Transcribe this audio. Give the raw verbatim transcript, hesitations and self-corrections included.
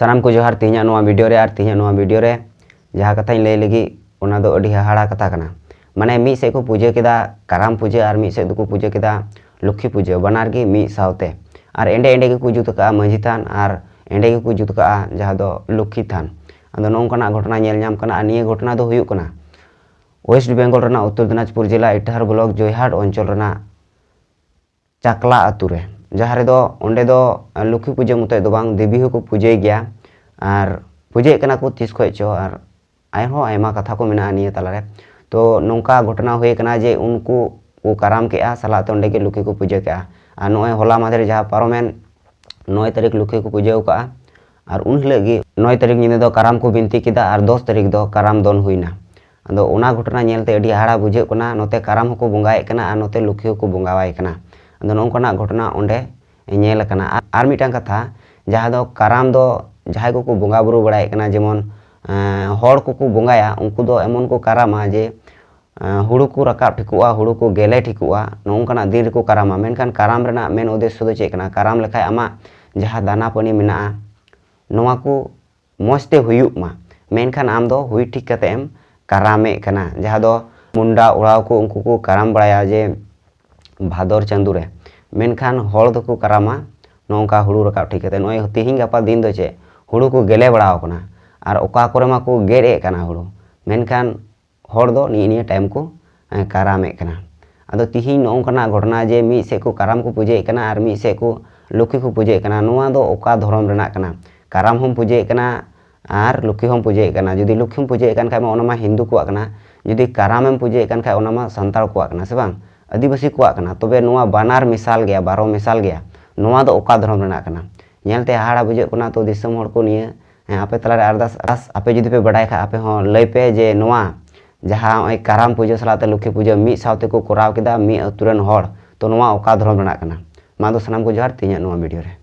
ᱥᱟᱱᱟᱢ ᱠᱚ ᱡᱚᱦᱟᱨ᱾ ᱛᱮᱦᱮᱧᱟᱜ ᱱᱚᱣᱟ ᱵᱷᱤᱰᱤᱭᱳ ᱨᱮ ᱟᱨ ᱛᱮᱦᱮᱧᱟᱜ ᱱᱚᱣᱟ ᱵᱷᱤᱰᱤᱭᱳ ᱨᱮ ᱡᱟᱦᱟᱸ ᱠᱟᱛᱷᱟᱧ ᱞᱟᱹᱭ ᱞᱟᱹᱜᱤᱫ, ᱚᱱᱟ ᱫᱚ ᱟᱹᱰᱤ ᱦᱟᱦᱟᱲᱟ ᱠᱟᱛᱷᱟ ᱠᱟᱱᱟ᱾ ᱢᱟᱱᱮ, ᱢᱤᱫ ᱥᱮᱫ ᱠᱚ ᱯᱩᱡᱟᱹ ᱠᱮᱫᱟ ᱠᱟᱨᱟᱢ ᱯᱩᱡᱟᱹ ᱟᱨ ᱢᱤᱫ ᱥᱮᱫ ᱫᱚᱠᱚ ᱯᱩᱡᱟᱹ ᱠᱮᱫᱟ ᱞᱚᱠᱠᱷᱤ ᱯᱩᱡᱟᱹ, ᱵᱟᱱᱟᱨ ᱜᱮ ᱢᱤᱫ ᱥᱟᱶᱛᱮ᱾ ᱟᱨ ᱮᱸᱰᱮ ᱮᱸᱰᱮ ᱜᱮᱠᱚ ᱡᱩᱛ ᱟᱠᱟᱫᱼᱟ ᱢᱟᱹᱡᱷᱤ ᱛᱷᱟᱱ ᱟᱨ ᱮᱸᱰᱮ ᱜᱮᱠᱚ ᱡᱩᱛ ᱟᱠᱟᱫᱼᱟ ᱡᱟᱦᱟᱸ ᱫᱚ ᱞᱚᱠᱠᱷᱤ ᱛᱷᱟᱱ᱾ ᱟᱫᱚ ᱱᱚᱜᱼᱚ ᱱᱚᱝᱠᱟᱱᱟᱜ ᱜᱷᱚᱴᱚᱱᱟ ᱧᱮᱞ ᱧᱟᱢ ᱠᱟᱱᱟ᱾ ᱟᱨ ᱱᱤᱭᱟᱹ ᱜᱷᱚᱴᱚᱱᱟ ᱫᱚ ᱦᱩᱭᱩᱜ ᱠᱟᱱᱟ ᱳᱭᱮᱥᱴ ᱵᱮᱝᱜᱚᱞ ᱨᱮᱱᱟᱜ ᱩᱛᱛᱚᱨ ᱫᱤᱱᱟᱡᱽᱯᱩᱨ ᱡᱮᱞᱟ ᱤᱴᱟᱦᱟᱨ ᱵᱞᱚᱠ ᱡᱚᱭᱦᱟᱴ ᱚᱧᱪᱚᱞ ᱨᱮᱱᱟᱜ ᱪᱟᱠᱞᱟ ᱟᱛᱳ ᱨᱮ, ᱡᱟᱦᱟᱸ ᱨᱮᱫᱚ ᱚᱸᱰᱮ ᱫᱚ ᱞᱚᱠᱠᱷᱤ ᱯᱩᱡᱟᱹ ᱢᱚᱛᱚᱡ ᱫᱚ ᱵᱟᱝ, ᱫᱮᱵᱤ ᱦᱚᱸᱠᱚ ᱯᱩᱡᱟᱹᱭ ᱜᱮᱭᱟ᱾ ᱟᱨ ᱯᱩᱡᱟᱹᱭᱮᱫ ᱠᱟᱱᱟ ᱠᱚ ᱛᱤᱥ ᱠᱷᱚᱡ ᱪᱚ, ᱟᱨ ᱟᱨᱦᱚᱸ ᱟᱭᱢᱟ ᱠᱟᱛᱷᱟ ᱠᱚ ᱢᱮᱱᱟᱜᱼᱟ ᱱᱤᱭᱟᱹ ᱛᱟᱞᱟᱨᱮ᱾ ᱛᱚ, ᱱᱚᱝᱠᱟ ᱜᱷᱚᱴᱚᱱᱟ ᱦᱩᱭ ᱠᱟᱱᱟ ᱡᱮ ᱩᱱᱠᱩ ᱠᱚ ᱠᱟᱨᱟᱢ ᱠᱮᱜᱼᱟ, ᱥᱟᱞᱟᱜ ᱛᱮ ᱚᱸᱰᱮ ᱜᱮ ᱞᱚᱠᱠᱷᱤ ᱠᱚ ᱯᱩᱡᱟᱹ ᱠᱮᱜᱼᱟ᱾ ᱟᱨ ᱱᱚᱜᱼᱚᱭ ᱦᱚᱞᱟ ᱢᱟᱫᱷᱮᱨ ᱡᱟᱦᱟᱸ ᱯᱟᱨᱚᱢᱮᱱ ᱱᱚᱭ ᱛᱟᱹᱨᱤᱠᱷ ᱞᱚᱠᱠᱷᱤ ᱠᱚ ᱯᱩᱡᱟᱹ ᱟᱠᱟᱫᱼᱟ᱾ ᱟᱨ ᱩᱱ ᱦᱤᱞᱳᱜ ᱜᱮ ᱱᱚᱭ ᱛᱟᱹᱨᱤᱠᱷ ᱧᱤᱫᱟᱹ ᱫᱚ ᱠᱟᱨᱟᱢ ᱠᱚ ᱵᱤᱱᱛᱤ ᱠᱮᱫᱟ ᱟᱨ ᱫᱚᱥ ᱛᱟᱹᱨᱤᱠᱷ ᱫᱚ ᱠᱟᱨᱟᱢ ᱫᱚᱱ ᱦᱩᱭᱱᱟ᱾ ᱟᱫᱚ ᱚᱱᱟ ᱜᱷᱚᱴᱚᱱᱟ ᱧᱮᱞᱛᱮ ᱟᱹᱰᱤ ᱦᱟᱦᱟᱲᱟ ᱵᱩᱡᱷᱟᱹᱜ ᱠᱟᱱᱟ᱾ ᱱᱚᱛᱮ ᱠᱟᱨᱟᱢ ᱦᱚᱸᱠᱚ ᱵᱚᱸᱜᱟᱭᱮᱫ ᱠᱟᱱᱟ ᱟᱨ ᱱᱚᱛᱮ ᱞᱚᱠᱠᱷᱤ ᱦᱚᱸᱠᱚ ᱵᱚᱸᱜᱟᱣᱟᱭ ᱠᱟᱱᱟ᱾ ᱟᱫᱚ ᱱᱚᱜᱼᱚ ᱱᱚᱝᱠᱟᱱᱟᱜ ᱜᱷᱚᱴᱚᱱᱟ ᱚᱸᱰᱮ ᱧᱮᱞ ᱟᱠᱟᱱᱟ᱾ ᱟᱨ, ᱟᱨ ᱢᱤᱫᱴᱟᱝ ᱠᱟᱛᱷᱟ, ᱡᱟᱦᱟᱸ ᱫᱚ ᱠᱟᱨᱟᱢ ᱫᱚ ᱡᱟᱦᱟᱸᱭ ᱠᱚᱠᱚ ᱵᱚᱸᱜᱟ ᱵᱩᱨᱩ ᱵᱟᱲᱟᱭᱮᱫ ᱠᱟᱱᱟ, ᱡᱮᱢᱚᱱ, ᱮᱸ, ᱦᱚᱲ ᱠᱚᱠᱚ ᱵᱚᱸᱜᱟᱭᱟ, ᱩᱱᱠᱩ ᱫᱚ ᱮᱢᱚᱱ ᱠᱚ ᱠᱟᱨᱟᱢᱟ ᱡᱮ, ᱮᱸ, ᱦᱩᱲᱩ ᱠᱚ ᱨᱟᱠᱟᱵ ᱴᱷᱤᱠᱚᱜᱼᱟ, ᱦᱩᱲᱩ ᱠᱚ ᱜᱮᱞᱮ ᱴᱷᱤᱠᱚᱜᱼᱟ, ᱱᱚᱜᱼᱚ ᱱᱚᱝᱠᱟᱱᱟᱜ ᱫᱤᱱ ᱨᱮᱠᱚ ᱠᱟᱨᱟᱢᱟ᱾ ᱢᱮᱱᱠᱷᱟᱱ ᱠᱟᱨᱟᱢ ᱨᱮᱱᱟᱜ ᱢᱮᱱ ᱩᱫᱽᱫᱮᱥᱥᱚ ᱫᱚ ᱪᱮᱫ ᱠᱟᱱᱟ? ᱠᱟᱨᱟᱢ ᱞᱮᱠᱷᱟᱡ ᱟᱢᱟᱜ ᱡᱟᱦᱟᱸ ᱫᱟᱱᱟ ᱯᱟᱹᱱᱤ ᱢᱮᱱᱟᱜᱼᱟ, ᱱᱚᱣᱟ ᱠᱚ ᱢᱚᱡᱽ ᱛᱮ ᱦᱩᱭᱩᱜ ᱢᱟ, ᱢᱮᱱᱠᱷᱟᱱ ᱟᱢ ᱫᱚ ᱦᱩᱭ ᱴᱷᱤᱠ ᱠᱟᱛᱮ ᱮᱢ ᱠᱟᱨᱟᱢᱮᱫ ᱠᱟᱱᱟ᱾ ᱡᱟᱦᱟᱸ ᱫᱚ ᱢᱩᱱᱰᱟ ᱚᱲᱟᱣ ᱠᱚ, ᱩᱱᱠᱩ ᱠᱚ ᱠᱟᱨᱟᱢ ᱵᱟᱲᱟᱭᱟ ᱡᱮ ᱵᱷᱟᱫᱚᱨ ᱪᱟᱸᱫᱳ ᱨᱮ, ᱢᱮᱱᱠᱷᱟᱱ ᱦᱚᱲ ᱫᱚᱠᱚ ᱠᱟᱨᱟᱢᱟ ᱱᱚᱝᱠᱟ ᱦᱩᱲᱩ ᱨᱟᱠᱟᱵ ᱴᱷᱤᱠ ᱠᱟᱛᱮ᱾ ᱱᱚᱜᱼᱚᱭ ᱛᱤᱦᱤᱧ ᱜᱟᱯᱟ ᱫᱤᱱ ᱫᱚ ᱪᱮᱫ, ᱦᱩᱲᱩ ᱠᱚ ᱜᱮᱞᱮ ᱵᱟᱲᱟᱣ ᱠᱟᱱᱟ ᱟᱨ ᱚᱠᱟ ᱠᱚᱨᱮ ᱢᱟᱠᱚ ᱜᱮᱫ ᱮᱫ ᱠᱟᱱᱟ ᱦᱩᱲᱩ, ᱢᱮᱱᱠᱷᱟᱱ ᱦᱚᱲ ᱫᱚ ᱱᱤᱭᱟᱹ ᱱᱤᱭᱟᱹ ᱴᱟᱭᱤᱢ ᱠᱚ, ᱮᱸ, ᱠᱟᱨᱟᱢᱮᱫ ᱠᱟᱱᱟ᱾ ᱟᱫᱚ ᱛᱤᱦᱤᱧ ᱱᱚᱜᱼᱚ ᱱᱚᱝᱠᱟᱱᱟᱜ ᱜᱷᱚᱴᱚᱱᱟ ᱡᱮ ᱢᱤᱫ ᱥᱮᱫ ᱠᱚ ᱠᱟᱨᱟᱢ ᱠᱚ ᱯᱩᱡᱟᱹᱭᱮᱫ ᱠᱟᱱᱟ ᱟᱨ ᱢᱤᱫ ᱥᱮᱫ ᱠᱚ ᱞᱚᱠᱠᱷᱤ ᱠᱚ ᱯᱩᱡᱟᱹᱭᱮᱫ ᱠᱟᱱᱟ, ᱱᱚᱣᱟ ᱫᱚ ᱚᱠᱟ ᱫᱷᱚᱨᱚᱢ ᱨᱮᱱᱟᱜ ᱠᱟᱱᱟ? ᱠᱟᱨᱟᱢ ᱦᱚᱸᱢ ᱯᱩᱡᱟᱹᱭᱮᱫ ᱠᱟᱱᱟ ᱟᱨ ᱞᱚᱠᱠᱷᱤ ᱦᱚᱸᱢ ᱯᱩᱡᱟᱹᱭᱮᱫ ᱠᱟᱱᱟ᱾ ᱡᱩᱫᱤ ᱞᱚᱠᱠᱷᱤᱢ ᱯᱩᱡᱟᱹᱭᱮᱫ ᱠᱟᱱ ᱠᱷᱟᱡ ᱢᱟ ᱚᱱᱟ ᱢᱟ ᱦᱤᱱᱫᱩ ᱠᱚᱣᱟᱜ ᱠᱟᱱᱟ, ᱡᱩᱫᱤ ᱠᱟᱨᱟᱢᱮᱢ ᱯᱩᱡᱟᱹᱭᱮᱫ ᱠᱟᱱ ᱠᱷᱟᱡ ᱚᱱᱟ ᱢᱟ ᱥᱟᱱᱛᱟᱲ ᱠᱚᱣᱟᱜ ᱠᱟᱱᱟ, ᱥᱮ ᱵᱟᱝ? ᱟᱹᱫᱤᱵᱟᱹᱥᱤ ᱠᱚᱣᱟᱜ ᱠᱟᱱᱟ᱾ ᱛᱚᱵᱮ ᱱᱚᱣᱟ ᱵᱟᱱᱟᱨ ᱢᱮᱥᱟᱞ ᱜᱮᱭᱟ, ᱵᱟᱨᱚ ᱢᱮᱥᱟᱞ ᱜᱮᱭᱟ, ᱱᱚᱣᱟ ᱫᱚ ᱚᱠᱟ ᱫᱷᱚᱨᱚᱢ ᱨᱮᱱᱟᱜ ᱠᱟᱱᱟ? ᱧᱮᱞᱛᱮ ᱦᱟᱦᱟᱲᱟ ᱵᱩᱡᱷᱟᱹᱜ ᱠᱟᱱᱟ᱾ ᱛᱚ ᱫᱤᱥᱚᱢ ᱦᱚᱲ ᱠᱚ ᱱᱤᱭᱟᱹ, ᱦᱮᱸ, ᱟᱯᱮ ᱛᱟᱞᱟᱨᱮ ᱟᱨᱫᱟᱥ, ᱟᱨᱫᱟᱥ, ᱟᱯᱮ ᱡᱩᱫᱤ ᱯᱮ ᱵᱟᱰᱟᱭ ᱠᱷᱟᱡ ᱟᱯᱮ ᱦᱚᱸ ᱞᱟᱹᱭ ᱯᱮ ᱡᱮ ᱱᱚᱣᱟ ᱡᱟᱦᱟᱸ ᱱᱚᱜᱼᱚᱭ ᱠᱟᱨᱟᱢ ᱯᱩᱡᱟᱹ ᱥᱟᱞᱟᱜ ᱛᱮ ᱞᱚᱠᱠᱷᱤ ᱯᱩᱡᱟᱹ ᱢᱤᱫ ᱥᱟᱶ ᱛᱮᱠᱚ ᱠᱚᱨᱟᱣ ᱠᱮᱫᱟ ᱢᱤᱫ ᱟᱹᱛᱩ ᱨᱮᱱ ᱦᱚᱲ, ᱛᱚ ᱱᱚᱣᱟ ᱚᱠᱟ ᱫᱷᱚᱨᱚᱢ ᱨᱮᱱᱟᱜ ᱠᱟᱱᱟ? ᱢᱟ ᱫᱚ ᱥᱟᱱᱟᱢ ᱠᱚ ᱡᱚᱦᱟᱨ, ᱛᱮᱦᱮᱧᱟᱜ ᱱᱚᱣᱟ ᱵᱷᱤᱰᱤᱭᱳ ᱨᱮ᱾